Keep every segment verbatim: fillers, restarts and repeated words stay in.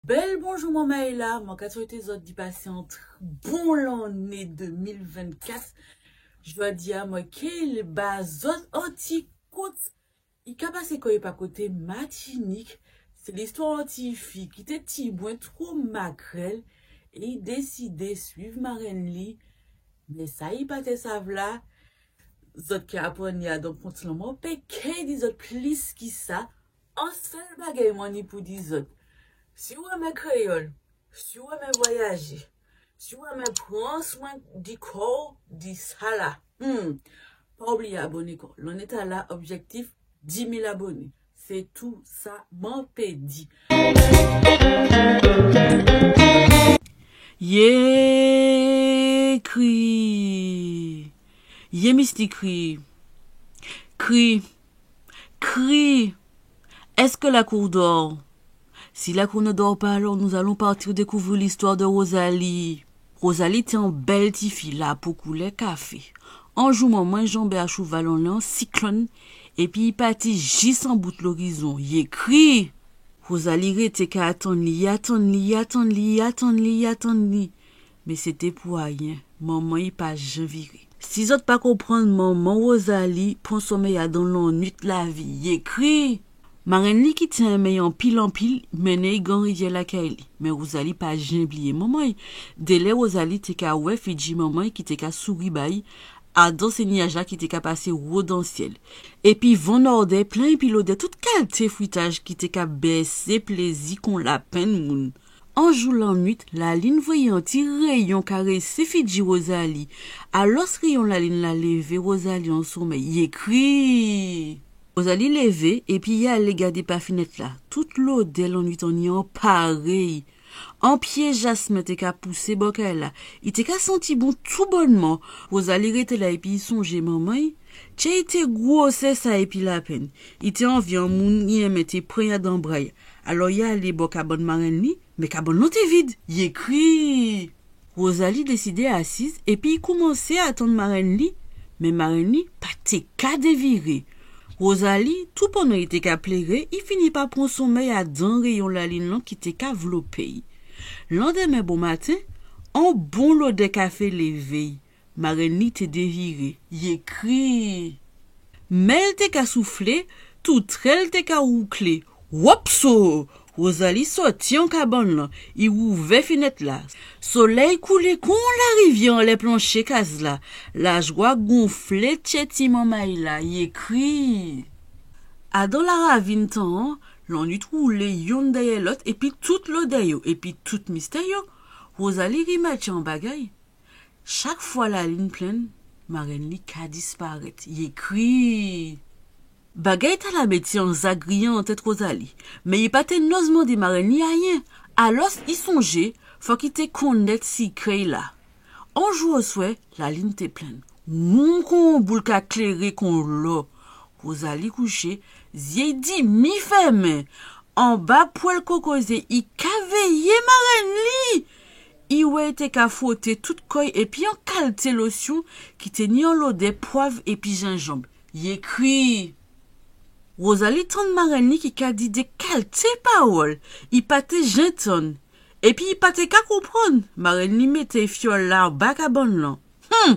Bel bonjou manmay-la, mwen ka swété zot di pasé an tr-, bon lanné dé mil vennkat. Jòdi-a mwen ké ba zot an ti kont. I ka pasé kò'y pa koté Matinik. Sé listwa an ti fi ki té tibwen two makrel é i désidé swiv marenn li. Mé sa i pa té sav la, zot ké aprann li adan kont-lan. Mwen pé ké di zot plis ki sa. An sel bagay mwen ni pou di zot, si ou enmen kréyol, si ou enmen vwayajé, si ou enmen pran swen di kò'w, di sa la, hmm, pa oubliyé aboné kò'w. Lanné-tala, objektif dis mil aboné. Sé tou sa mwen pé di. Yé kri. Yé mistik kri. Kri. Kri. Est-ce que la cour dort ? Si la cour ne dort pas, alors nous allons partir découvrir l'histoire de Rosalie. Rosalie té an bel tifi, lapo koulè kafé. An jou, manman'y janbé a chouval anlè an siklòn, épi i pati jis an bout lorizon. Yé kri. Rosalie rété ka atann li, i atann li, i atann li, i atann li, i atann li. Mé sé té pou ayen. Manman'y pa jen viré. Si zot pa konprann, manman Rosalie pran sonmey adan lannuit lavi. Yé kri. Marenn li ki té enmen'y anpil, anpil, mennen'y Gran Riviè lakay li. Mé Rosalie pa jen bliyé manman'y. Délè Rosalie té ka wè fidji manman'y ki té ka souri ba'y, adan sé niaj-la ki té ka pasé wo dan siel. Épi van nòdè plen épi lodè tout kalté fritaj ki té ka bèsé plézi kon lapenn moun. An jou, lannuit, lalin vréyé an ti réyon karésé fidji Rosalie. Alòs réyon lalin-la lévé Rosalie an sonmey. Yé kri. Rosalie lévé épi i alé gadé pa finet-la. Tout lodè lannuit anni anparé'y. An pié jasmen té ka pousé bò kay-la. I té ka santi bon toubònman. Rosalie rété la épi i sonjé manman'y. Tjè i té gwosè sa épi lapenn. I té anvi an moun i enmen té pran'y adan bra'y. Alò i alé bò kabann marenn li, mé kabann-lan té vid. Yé kri. Rosalie désidé asiz épi i koumansé atann marenn li, mé marenn li pa té ka déviré. Rosalie, toupandan i té ka pléré, i fini pa pran sonmey adan réyon lalin-lan ki té ka vlopé'y. Landèmen bonmaten, an bon lodè kafé lévé'y. Marenn li té déviré. Yé kri. Mel té ka souflé, toutrel té ka wouklé. Wopso! Rosalie sòti an kabann-lan, i wouvè finet-la. Soley koulé kon lariviè anlè planché kaz-la. Lajwa gonflé tjè ti manmay-la. Yé kri. Adan laravin tan-an, lannuit woulé yonn dèyè lot, épi tout lodè yo, épi tout mistè yo, Rosalie rimatjé an bagay. Chak fwa lalin plenn, marenn li ka disparet. Yé kri. Bagay-tala mété an zagriyen an tet Rosalie, mé i pa té noz mandé marenn li ayen. Alòs i sonjé fok i té konnet sikrè'y la. An jou oswè, lalin té plenn, won kon an boul ka kléré kon lò. Rosalie kouché, zié'y dimi fèmen. Anba pwel kokozié, i ka véyé marenn li. I wè i té ka fwoté tout kò'y épi an kalté losion ki té ni an lodè pwav épi jenjanm. Yé kri. Rosalie tann marenn li ki ka di dé kalté pawol i pa té jen tann. Épi i pa té ka konprann. Marenn li mété fiol-la anba kabann-lan. Hum!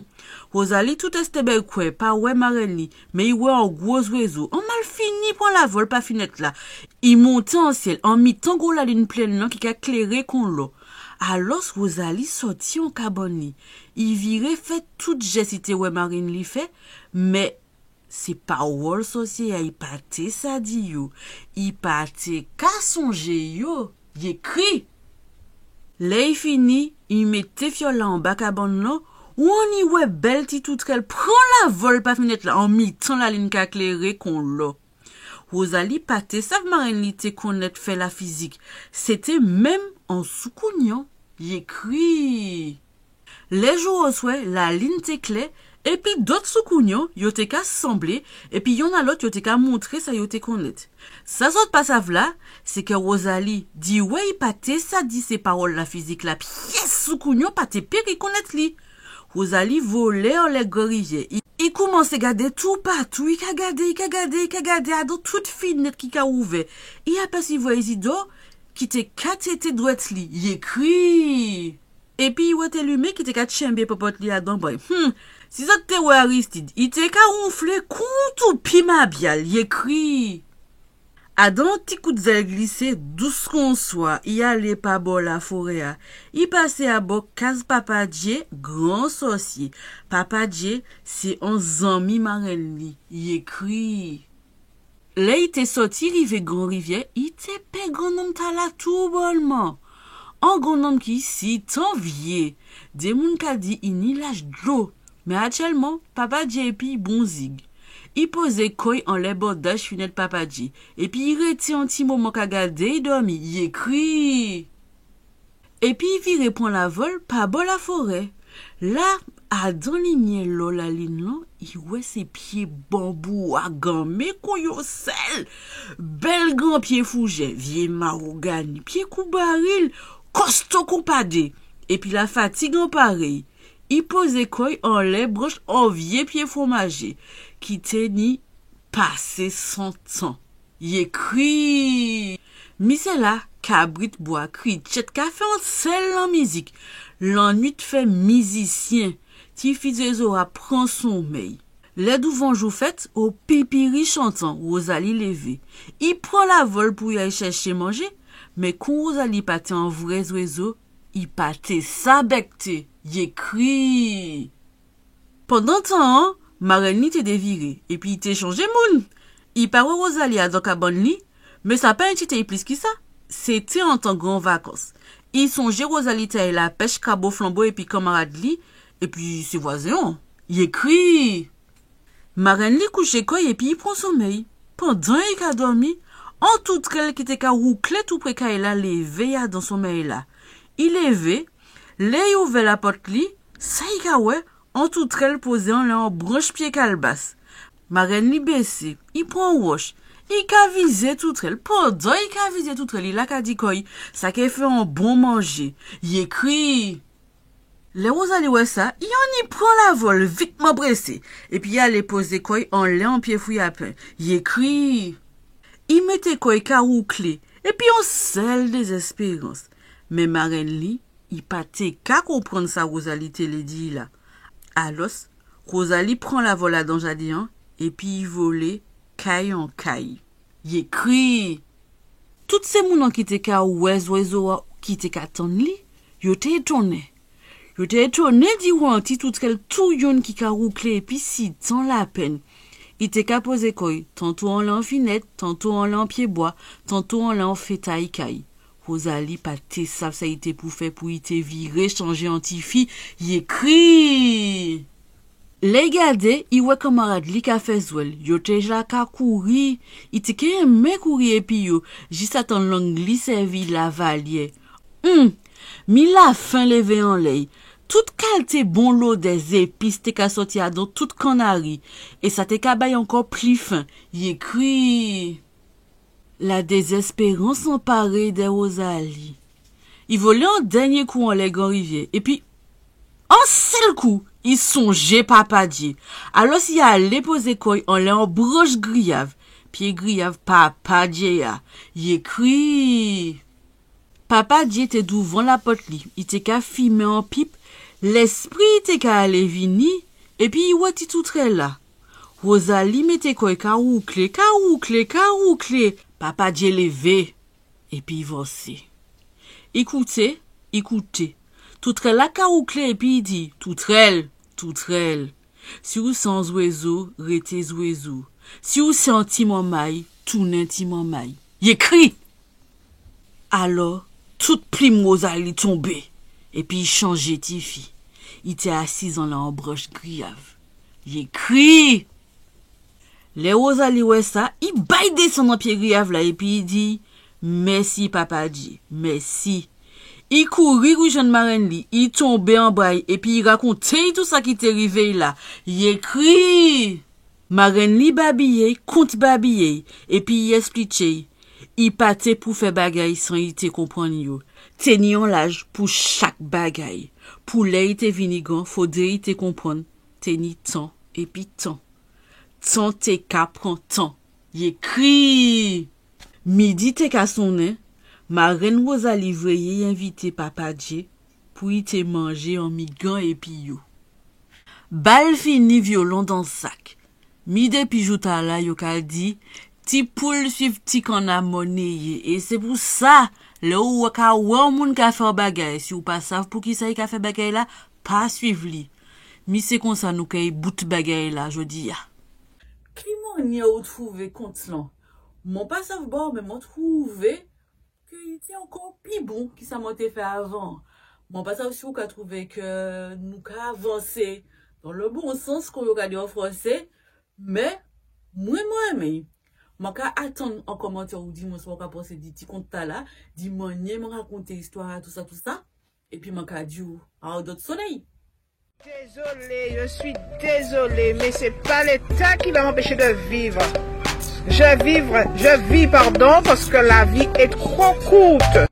Rosalie tout estébékwé pa wè marenn li, mé i wè an gwo zwézo, an malfini pran lavol pa finet-la. I monté an siel, an mitan gwo lalin plenn-lan ki ka kléré kon lò. Alòs Rosalie sòti an kabann li. I viré fè tout jes i té wè marenn li fè, mé sé pawol sòsié-a i pa té sa di yo, i pa té ka sonjé yo. Yé kri. Lè i fini, i mété fiol-la anba kabann-lan, ou anni wè bel ti toutrel pran lavol pa finet-la an mitan lalin ka kléré kon lò. Rosalie pa té sav marenn li té konnet fè lafizik. Sé té menm an soukounyan. Yé kri. Lè jou oswè, lalin té klè, épi dot soukounyan yo té ka sanblé, épi yonn a lot yo té ka montré sa yo té konnet. Sa zot pa sav la, sé ke Rosalie di wè i pa té sa di sé pawol lafizik-la, pies soukounyan pa té pé rikonnet li. Rosalie volé anlè Gran Riviè. I, i koumansé gadé toupatou, i ka gadé, i ka gadé, i ka gadé adan tout finet ki ka ouvè. I apèsivwè Izidò, ki té ka tété dwet li, yé kri. Épi i wè Télimé ki té ka tjenbé popot li adan bway. Hum, si zot té wè Aristid, i té ka wonflé kon toupi mabyal, yé kri. Adan ti kout zel glisé, dous kon swa, i alé pa bò laforé-a. I pasé abò kaz Papa Djé, gran sòsié. Papa Djé sé an zanmi marenn li, yé kri. Lè i té sòti rivé Gran Riviè, i té pè grannonm-tala toubòlman. An grannonm ki sitan vié, dé moun ka di i ni laj dlo. Mé atjelman, Papa Djé épi i bon zig. I pozé kò'y anlè bòdaj finet Papa Djé, épi i rété an ti moman ka gadé'y dòmi, yé kri. Épi i viré pran lavol pa bò laforé. La, adan limiè lò lalin-lan, i wè sé pié banbou-a ganmé kon yo sel. Bel gran pié foujè, vié mawogani, pié koubaril, kosto kon pa dé. Épi lafatig anparé'y, i pozé kò'y anlè branch an vié pié fromajé ki té ni pasé san tan. Yé kri. Mi sé la, kabrit bwa, kritjet ka fè an sel lanmizik. Lannuit fè mizisien. Tifi zézo-a pran sonmey. Lè douvanjou fet, o pipiri chantan, Wozali lévé. I pran lavol pou i al chèché manjé, mé kon Wozali pa té an vré zwézo, i pa té sa bekté, yé kri. Pandan tan-an, marenn li té déviré, épi i té chanjé moun. I pa wè Wozali adan kabann li, mé sa pa entjété'y plis ki sa. Sé té an tan gran vakans. I sonjé Wozali té ay lapech, kabo flanbo épi kanmarad li, épi sé vwazen-an. Yé kri. Marenn li kouché kò'y épi i pran sonmey. Pandan i ka dòmi, an toutrel ki té ka wouklé toupré kay-la lévé'y adan sonmey-la. I lévé, lè i ouvè lapot li, sa i ka wè, an toutrel pozé anlè an branch pié kalbas. Marenn li bésé, i pran woch, i ka vizé toutrel. Pandan i ka vizé toutrel, i la ka di kò'y, sa ké fè an bon manjé. Yé kri. Lè Wozali wè sa, i anni pran lavol vitman présé, épi i alé pozé kò'y anlè an pié friyapen. Yé kri. I mété kò'y ka wouklé, épi an sel dézespérans. Mé marenn li, i pa té ka konprann sa Wozali té lé di'y la. Alos, Wozali pran lavol adan jaden-an, épi i volé kay an kay. Yé kri. Tout sé moun-an ki té ka wè zwézo-a, ki té ka tann li, yo té étonnen. Yo té étonnen di wè an ti toutrel tou yonn ki ka wouklé épi sitan lapenn. I té ka pozé kò'y, tanto anlè an finet, tanto anlè an pié bwa, tanto anlè an fétay kay. Wozali pa té sav sa i té pou fè pou i té viré chanjé an tifi, yé kri. Lè i gadé, i wè kanmarad li ka fè zwel, yo té ja ka kouri, i té ké enmen kouri épi yo, jis atan lang li sèvi lavaliè. Hum, mi lafen lévé anlè'y. Tout kalté bon lodè zépis té ka sòti adan tout kannari, é sa té ka ba'y ankò pli fen. Yé kri. Ladézespérans anparé dè Wozali. I volé an dènié kou anlè gran riviè, épi, an sel kou, i sonjé Papa Dié. Alòs i alé pozé kò'y anlè an branch griyav, pié griyav Papa Dié a. Yé kri. Papa Dié té douvan lapòt li, i té ka fimen an pip, lespri i té ka alé vini, épi i wè ti toutrèl-la. Wozali mété kò'y ka wouklé, ka wouklé, ka wouklé. Papa Dié lévé, épi i vansé. I kouté, i kouté. Toutrèl-la ka wouklé épi i di : « Toutrèl, toutrèl. Si ou sé an zwézo, rété zwézo. Si ou sé an ti manmay, tounen ti manmay. » Yé kri ! Alò, tout plim Wozali tonbé, épi i chanjé tifi. I té asiz anlè an branch griyav. Yé kri ! Lè Wozali wè sa, i bay désann an pié griyav-la, épi i di : « Mèsi, Papa Dié, mèsi. » I kouri rijwenn marenn li, i tonbé anba'y, épi i rakonté'y tou sa ki té rivé'y la. Yé kri ! Marenn li babiyé'y, kont babiyé'y, épi i èspliké'y. I pa té pou fè bagay san i té konprann yo. Té ni an laj pou chak bagay. Pou lè i té vini gran, fodré i té konprann. Té ni tan, épi tan. Tan té ka pran tan. Yé kri ! Midi té ka sonnen, Marenn Wozali vréyé envité Papa Djé pou i té manjé an migan épi yo. Bal fini, vyolon dan sak. Mi dépi jou tala yo ka di, ti poul suiv ti kanna mò néyé. É sé pou sa, lè ou ka wè on moun ka fè on bagay, si ou pa sav poukisa i ka fè bagay-la, pa suiv li. Mi sé konsa nou kay bout bagay-la jòdi-a. Ki mannyè ou twouvé kont-lan? Mwen pa sav ba'w, mé mwen twouvé ke i té ankò pi bon ki sa mwen té fè avan. Mwen pa sav si ou ka twouvé ke nou ka avansé dans le bon sens, kon yo ka di an fransé, mé mwen, mwen enmen. Mwen ka atann an kòmantè ou di mwen sa ou ka pansé di ti kont-tala, di mannyè mwen rakonté istwa-a, tousa, tousa. Épi mwen ka di'w, a on dòt solèy. Désolée, je suis désolée, mais c'est pas l'État qui va m'empêcher de vivre. Je vivre, je vis, pardon, parce que la vie est trop courte.